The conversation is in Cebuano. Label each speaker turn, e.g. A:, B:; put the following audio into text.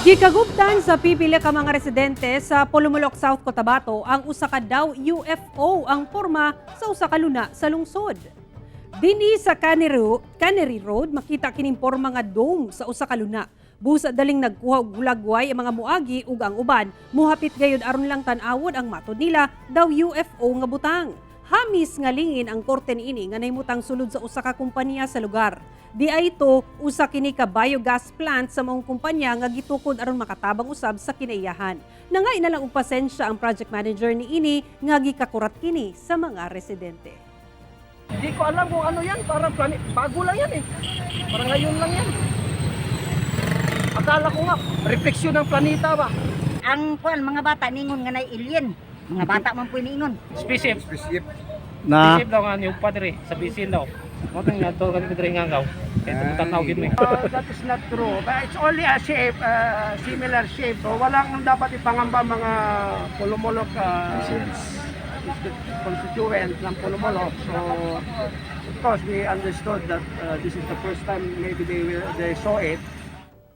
A: Gikaguptan sa pipila ka mga residente sa Polomolok, South Cotabato ang usa ka daw UFO ang porma sa usa ka luna sa lungsod. Dinhi sa Cannery Road makita kining porma nga dome sa usa ka luna. Busa daling nagkuha og hulagway ang mga muagi ug ang uban muhapit gayud aron lang tan-awon ang matod nila daw UFO nga butang. Hamis nga lingin ang korte niini nga nahimutang sulod sa usa ka kompanya sa lugar. Diay ito usa kini ka biogas plant sa maong kumpanya nga gitukod aron makatabang usab sa kinaiyahan. Nangay na lang og pasensya ang project manager niini nga gikakurat kini sa mga residente.
B: Hindi ko alam kung ano yan. Parang planet. Bago lang yan eh. Parang ngayon lang yan. Akala ko nga, refleksyon ng planeta ba?
C: Ang kuan, mga bata ningon nga nay alien. Mga bata man po niingon.
D: Spaceship.
E: Spaceship.
F: Na
D: Spaceship daw nga yung padre sa bisin daw. Mo tang ngadto kani padre nga ngaw. Kay tanaw gid mi.
B: That is not true. But it's only a shape, similar shape. So walang dapat ipangamba mga Polomolok constituent ng Polomolok. So of course we understood that this is the first time maybe they saw it.